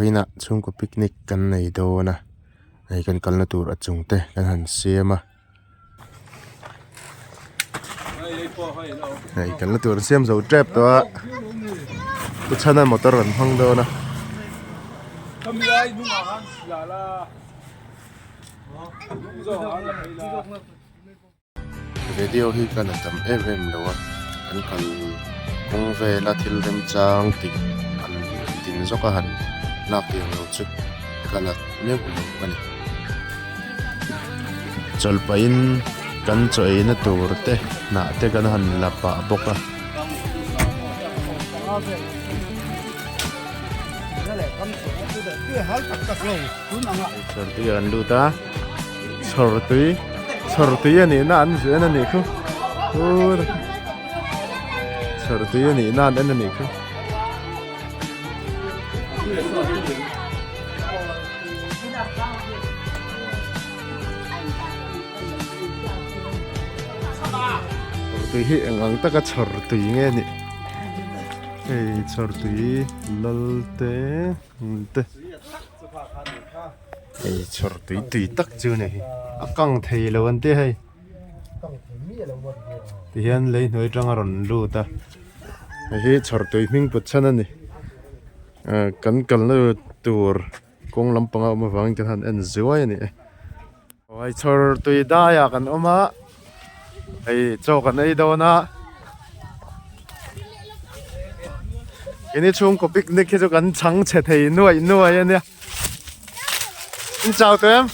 Vawiinah chhungkaw picnic kan nei dawn a hei kan kalna tur a chung te kan han siam a hei kalna tur an siam zo tep tawh a pu chhana motor an hmang dawn a. Video hi ka la tam em em lo a kan kal kawng vela thil remchang tih an tin zawk a han lak tiang lo chu ka la meuh lo a ni. Chawlh pahin kan chaw eina tur te hnah te kan han la pah bawk a. Chhawrtui an lut a chhawrtui chhawrtui a nihna an zui en a nih khu chhawrtui a nihna an en a nih khu. Chhawrtui hi eng ang taka chhawrtui nge a nih hei chhawrtui lal te te. Hei chhawr tui tui tak chu a ni hi a kang thei lo an tia hei tihian lei hnuai atang a rawn lut a hei hi chhawr tui hming put chhan a ni ah kan kalna tur kawng lampang a awm avangin kan han en zuai a ni e hei chhawr tui daiah kan awm a hei chaw kan ei dawn a. Ini chhungkaw picnic hi chu kan chhang chhe thei nuaih nuaih a nia in chau tawh em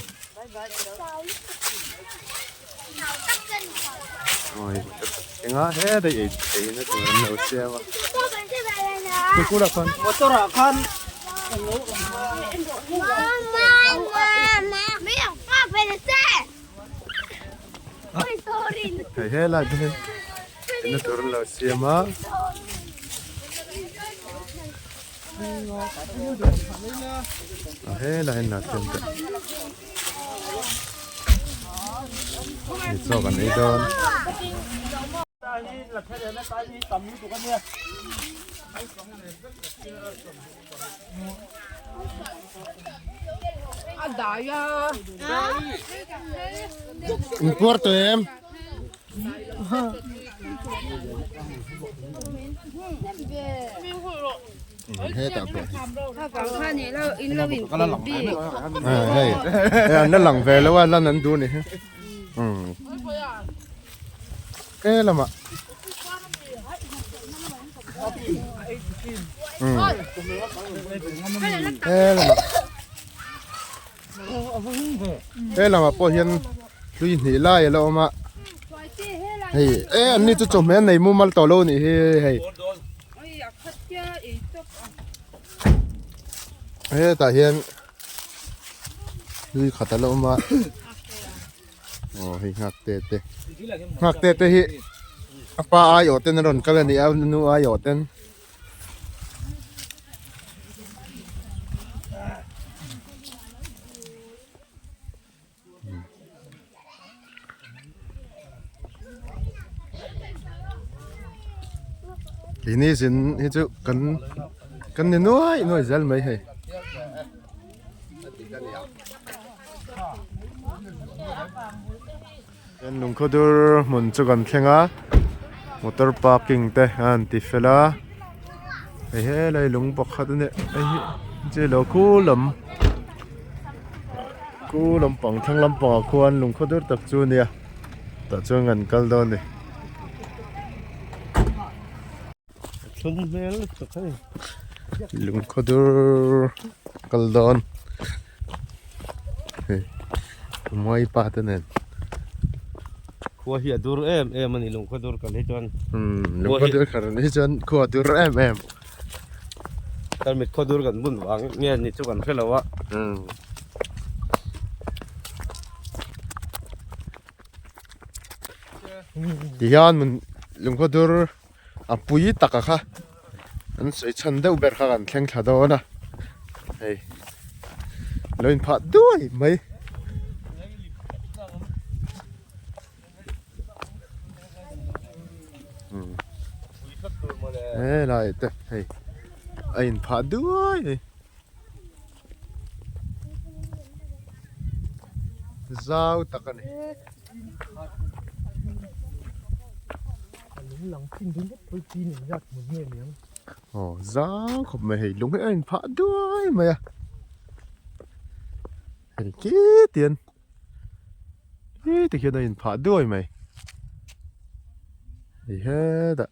enga he daih ei ei na tur an lo siam a motor ah khan hei helai te hi na tur an lo siam a a helai an la siam tawh ni chaw kan ei dawn. In puar tawh em? Hetah pawh hi hei hei an la lang ve lo a lan an duh a nih hi e lamah he lamah pawh hian hlui hnih lai a la awm a hei e an ni chu chawhmeh an nei mumal tawh lo a nih hi hei hetah hian hlui khat a la awm a. Aw hei nghak te te nghak te te hi a pa aiawh ten a rawn kal a ni a nu aiawh ten. Keini zin hi chu kan kan ni nuai nuai zel mai hei. Lungkhaw dur hmun chu kan thleng a motor parking te a han ti fel a hei helai lung pakhat a nia hei hi chi lo khu lam khu lampang thlang lampangah khuan lungkhaw dur tak chu a nia tah chuan kan kal dawn a ni. Lungkhaw dur kal dawn hei Muai pa te nen khua hi a dur em em a ni lungkhaw dur kal hi chuan lungkhaw dur kal hi chuan khua a dur em em tarmit khaw dur kan bun vang nge ni chu kan hre lo a tihian lungkhaw dur a pui taka kha an sawi chhan deuh ber kha kan thleng thla dawn a hei lo in phah duai mai. Helai te hei a in phah duai. Zau tak a ni. Aw zau khawp mai hei lung hi a inphah duai mai a hei khitian khiti khian a inphah duai mai hei hetah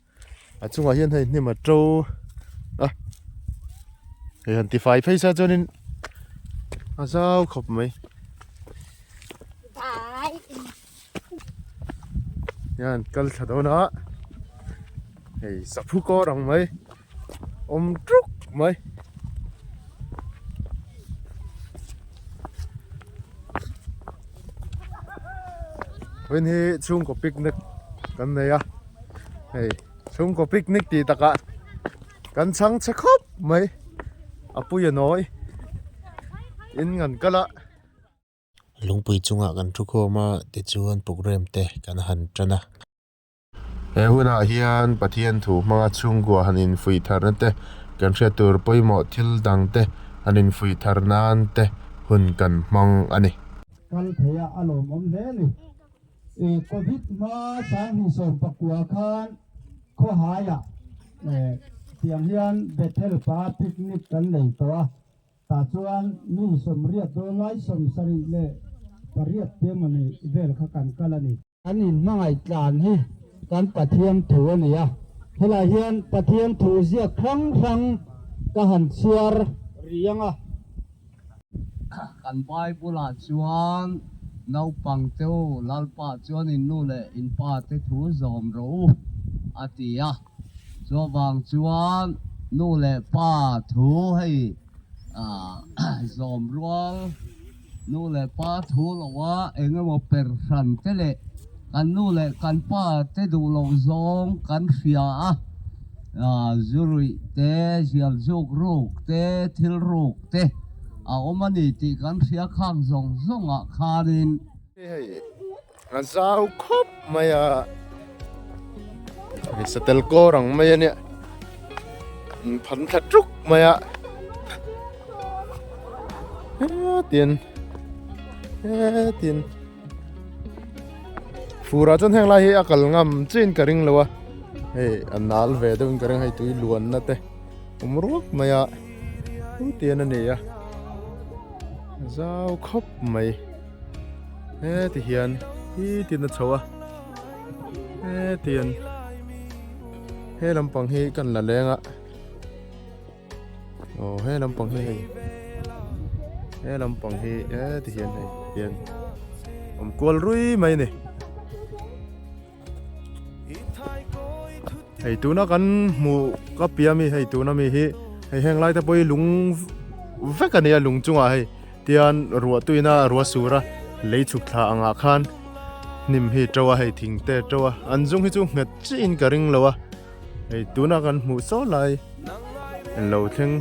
a chungah hian hei hnim a to a hei han tifai phei sa chuanin a zau khawp mai. Hian kal thla dawn a hei saphu kawr ang mai awm tuk mai. Vawiin hi chhungkaw picnic kan nei a hei chhungkaw picnic tih takah kan chhang chhe khawp mai a pui a nawi in an kal a. Lungpui chungah kan thu khawm a tichuan program te kan han tan a. He hunah hian Pathian thu hmanga chhungkua han infuih tharna te, kan hriat tur pawimawh thil dang te han infuih thar nan te hun kan hmang a ni. Kal thei a a lawmawm hle a ni. I Covid hma sanghnih 19 khan khawhaiah tiang hian Bethel pa picnic kan nei tawh a. Tah chuan mi 80 dawn lai 78 te mawni vel kha kan kal a ni. Kan inhmangaih tlan hi kan Pathian thu a ni a, helai hian Pathian thu ziak hrang hrang ka han chhiar riang a. Kan Bible-ah chuan naupang te u, Lalpa chuan in nu leh in pa te thu zawm rawh u a ti a. Chuvang chuan nu leh pa thu hei zawm rual, nu leh pa thu loha eng emaw per hran te leh kan nu leh kan pa te duh loh zawng kan hria a, zuruih te, zial zuk ruk te, thil ruk te a awm a ni tih kan hria khang zawng zawngah khanin. Hei a zau khawp mai a hei satel kawr ang mai a nia in phan thla tuk mai a hetin hetin fur ah chuan heng lai hi a kal ngam chiin ka ring lo a hei a nal ve deuh in ka ring a hei tui luan na te awm ruak mai a hetian a ni a a zau khawp mai. Heti hian hitin a chho a hetian he lampang hi kan la leng a aw he lampang hi hei he lampang hi heti hian hei hian awm kual rui mai a ni hei tuna kan hmuh ka piah ami hei tuna mi hi hei heng lai te pawh hi lung vek a ni a lung chungah hei tian ruah tuina ruah sur a lei chhuk thla angah khan hnim hi to a hei thing te to a an zung hi chu nghet chiah in ka ring lo a hei tuna kan hmuh saw lai lo thleng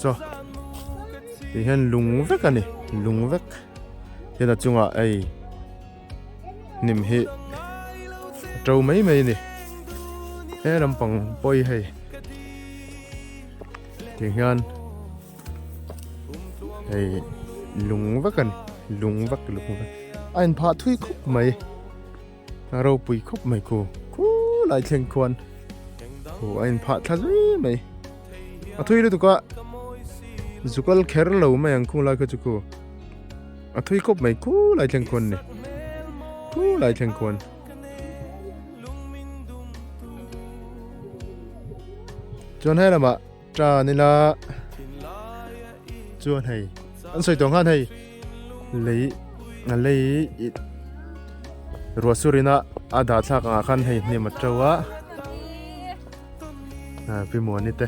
saw ti hian lung vek a ni lung vek hian a chungah hei. Hnim hi a to mai mai a ni he lampang pawh hi hei tiang hian hei lung vek a ni lung vek lung vek a inphah thui khawp mai a ropui khawp mai khu khulai thleng khuan khu a inphah thla zui mai a thui lutuk a zukal kher lo mai ang khung lai kha chu khu. A thui khawp mai khulai thleng khuan ni khulai thleng khuan chuan he lamah tan ila chuan hei an sawi tawh ang khan hei lei a lei ih ruah sur ina a dah thlak angah khan hei hnim a to a pi muani te.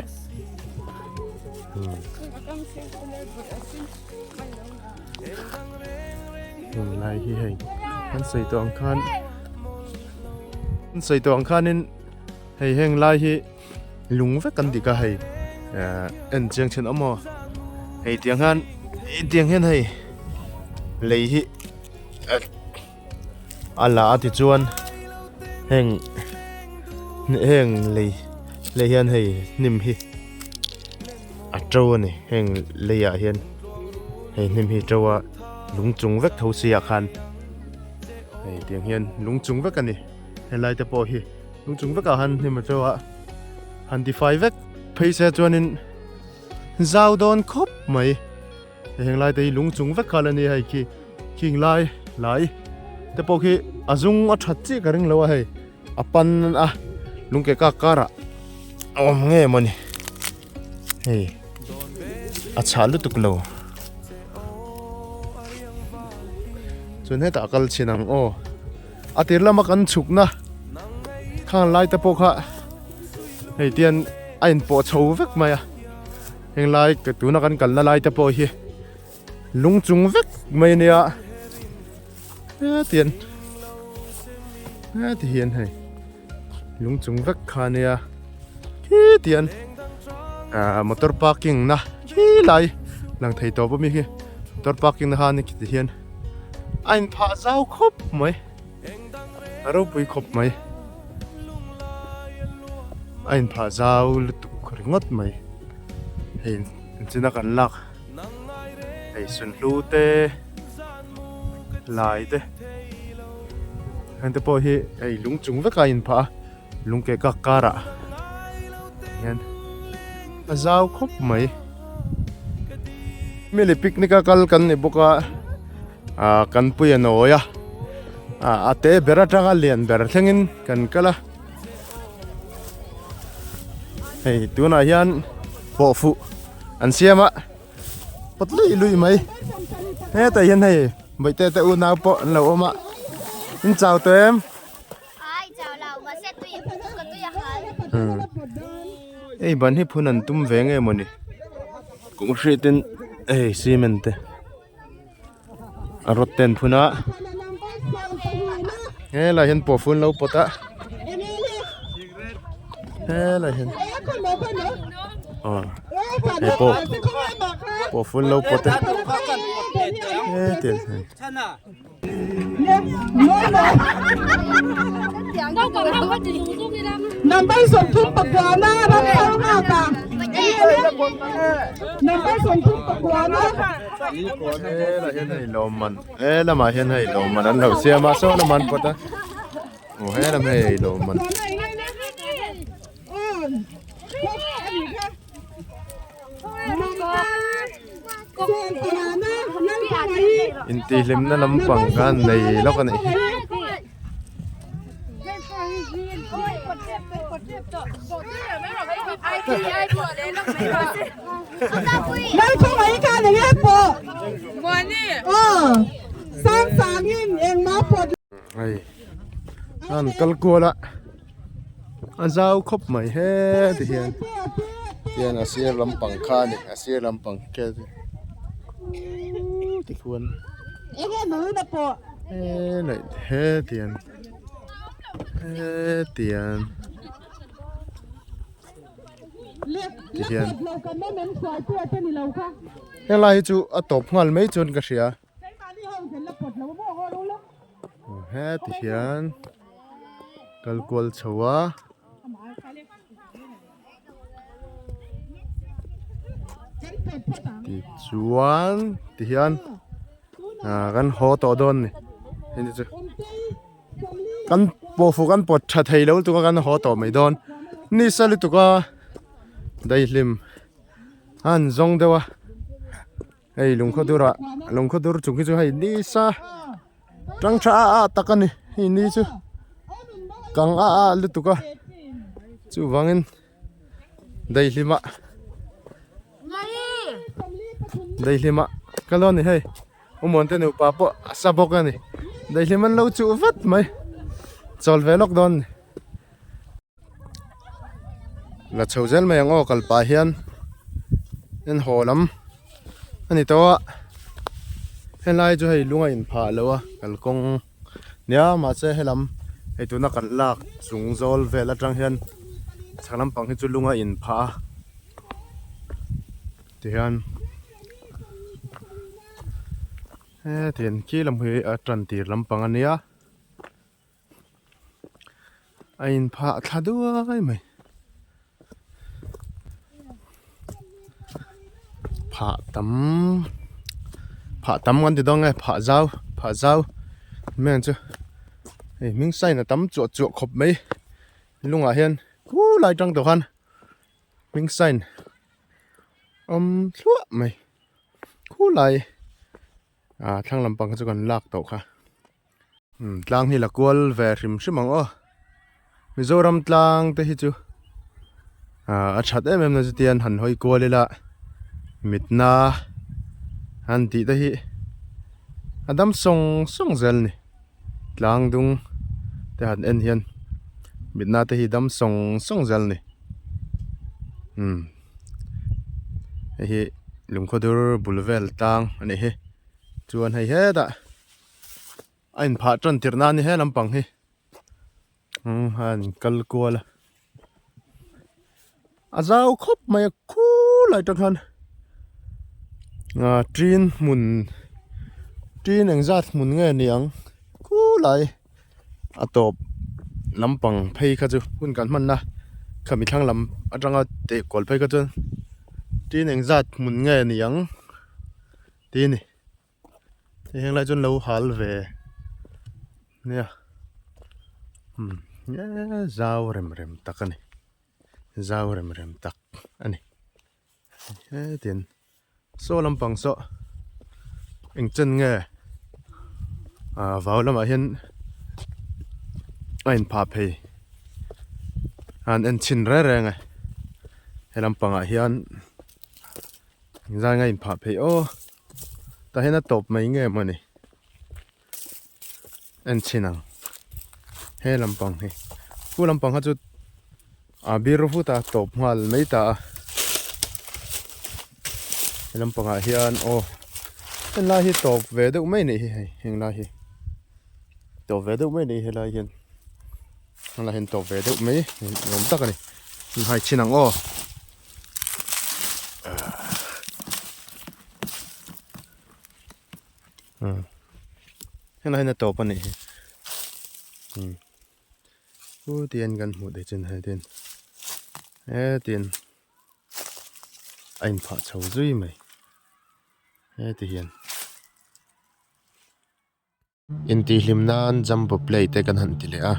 Tunlai hi hei kan sawi tawh ang khan kan sawi tawh ang khanin hei heng lai hi lung vek an dik a hei eh en chiang thin awm aw hei tiang hian tiang hian hei lei hi a la a tichuan heng heng lei lei hian hei hnim hi a to a ni heng leiah hian hei hnim hi to a. Lung chung vek tho si ah khan hei tiang hian lung chung vek a ni helai te pawh hi lung chung vekah han hnim a teuh a han tifai vek phei se chuanin zau dawn khawp mai heng lai te hi lung chung vek kha la ni hei khi khing lai lai te pawh khi a zung a that chiah ka ring lo a hei a pan a lung ke kak karah a awm nge mawni. Hei a chhah lutuk lo chuan hetah kal chhin ang aw a tir lama kan chhukna khang lai te pawh kha hei tian a inpawh chho vek mai a heng lai tuna kan kalna lai te pawh hi lung chung vek mai ania hetian heti hian hei. Lung chung vek kha ania khi tian ah motor parking na khi lai lang thei tawp ami khi motor parking na khan khiti hian a in phah zau khawp mai a ropui khawp mai a in phah zau lutuk ringawt mai hei enchina kan lak hei sunhlu te. Lai te heng te pawh hi hei lung chung vek a inphah a lung ke kak karah hian a zau khawp mai mili picnic a kal kan ni bawk a ah kan pui a nawi a ah a te ber atanga lian ber thlengin kan kal a hei tunah hian pawh fuh an siam a. Pawt lui lui mai hetah hian hei bawihte te unau pawh an lo awm a in chau tawh em hei ban hi phun an tum ve nge mawni concrete in hei cement te a rod te an phun a helaiah hian pawh fun lo pawt a helaiah hian aw hei pawh pawh fun lo pawt e hetiang hian. Number 39 ram kal nghak a Number 39. Helah hian hei lawmman he lamah hian hei lawmman an lo siam a saw lamah an pawt a aw he lam hei lawmman. Intihhlimna lampang kha nei lawk a nih hi. Hei an kal kual a a zau khawp mai he ti hian hian a sir lampang kha a ni a sir lampang khi ti khuan he tian he tian. Ti hian helai hi chu a tawp nghal mai chuan ka hria heti hian kal kual chho a tichuan ti hian ah kan haw tawh dawn a ni hei chu. Kan pawhfuk an pawt tha thei lo lutuk a kan haw tawh mai dawn nisa lutuk a daihlim a an zawng deuh a hei lungkhaw dur ah lungkhaw dur chung hi chu hei nisa tang tha a a tak a ni hei ni chu kang a a lutuk a chuvangin daihlim ah daihlim ah ka lo ni hei. Umuante nupa pawh a sa bawk a ni. Daihlim an lo chuh vat mai. Chawl ve lawk dawn ni. La chho zel mai ang aw kal pah hian en haw lam a ni tawh a. Helai chu hei lung a inphah lo a kalkawng nia mahse helam hei tuna kan lak chung zawl vel atang hian chhak lampang hi chu lung a inphah a. Tihian hetiang khi lam hi a tan tir lampang a nia a inphah thla duai mai phah tam Phah tam kan ti dawn nge phah zau phah zau mai ang chu hei hming sign a tam chuah chuah khawp mai lungah hian khulai tang tawh khan hming sign awm thluah mai khulai ah thlang lampang kha chu kan lak tawh kha umm tlang hi la kual ve hrim hrim ang aw Mizoram tlang te hi chu ah a that em em na chu tian han hawi kual ila mitna han tih te hi a dam sawng sawng zel a ni tlang dung te han en hian mitna te hi dam sawng sawng zel a ni umm hei hi lungkhawdur bul vel tlang a nih hi chuan hei hetah a inphah tan tirh nan ni he lampang hi umm a in kal kual a a zau khawp mai a khulai tang khan ah tin hmun tin engzat hmun nge ni ang khulai a tawp lampang phei kha chu hun kan hman na khami thlang lam atanga teh kual phei kha chuan tin engzat hmun nge ni ang tih a ni. Hei heng lai chuan lo hal ve nia umm zau rem rem tak a ni zau rem rem tak a ni hetin saw lampang saw eng chen nge ah vau lamah hian a inphah phei a an en chhin reng reng a he lampangah hian. Zai nga inphah phei aw tah hian a tawp mai nge mawni en chhin ang he lampang hi pu lampang kha chu a bir vut a tawp nghal mai ta a he lampang ah hian aw helai hi tawp ve deuh mai anih hi hei heng lai hi tawp ve deuh mai anih hi helai hian helai hian tawp ve deuh mai ni awm tak a ni hai chhin ang aw. Helai hian a tawp a nih hi u tian kan hmuh theih chin hei tin hetin a inphah chho zui mai heti hian. Intihhlim nan jumbo play te kan han ti leh a.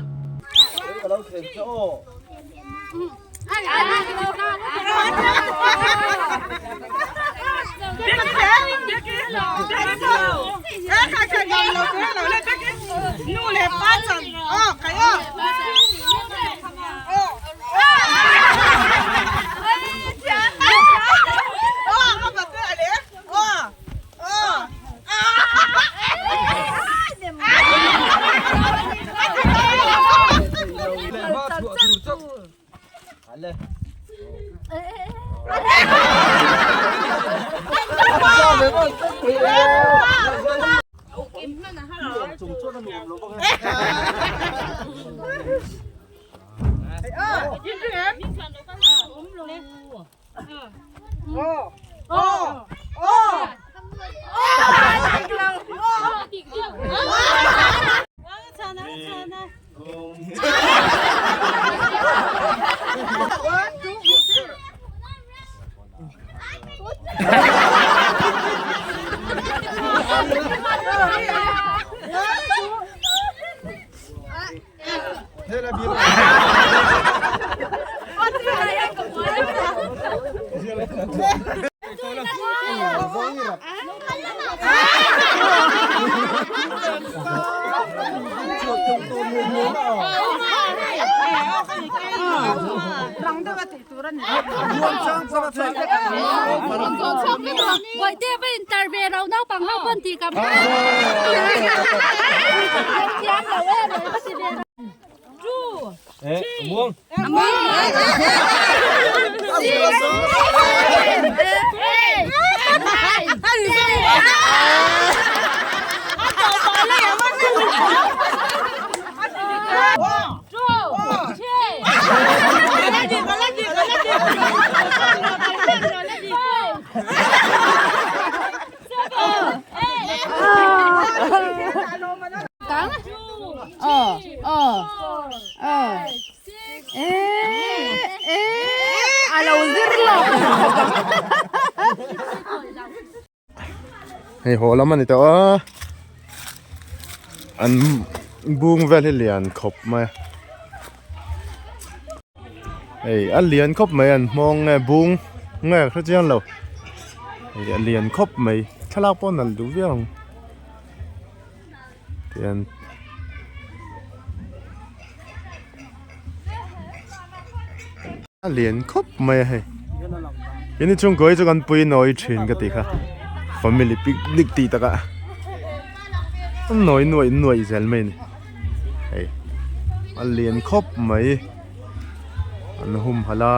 Hei haw lam a ni tawh a an bung vel hi lian khawp mai a hei a lian khawp mai an hmawng nge bung nge ka hre chiang lo hei a lian khawp mai thlalak pawh a nalh duh viau ang tihian a lian khawp mai a hei ini chhungkaw hi chu kan pui nawi thin ka tih kha family picnic tih takah an nawi nuaih nuaih zel mai a ni hei a lian khawp mai an humhalh a.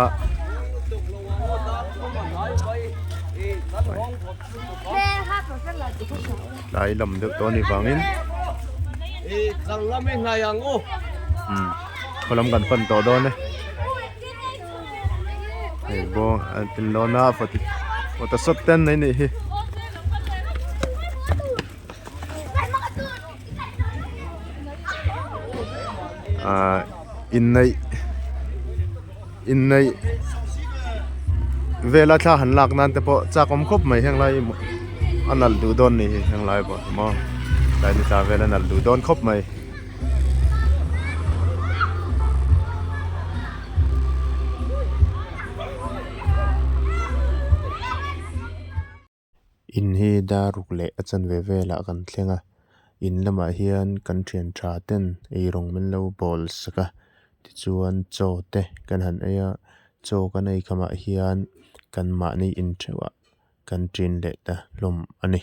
Tlai lam deuh tawh a nih vangin khaw lam kan pan tawh dawn e hei bawng an tin dawn a photo shot te an nei nih hi. Ahh inneih inneih vela thla han lak nan te pawh chak awm khawp mai heng lai a nalh duh dawn ni hi heng lai pawh maw tlai ni tla vel a nalh duh dawn khawp mai. In hi dar ruk leh a chanve velah kan thleng a in lamah hian kan thian tha ten eirawng min lo bawl sak a tichuan chaw te kan han ei a chaw kan ei khamah hian kan mahni in theuh ah kan ṭin leh ta hlawm a ni.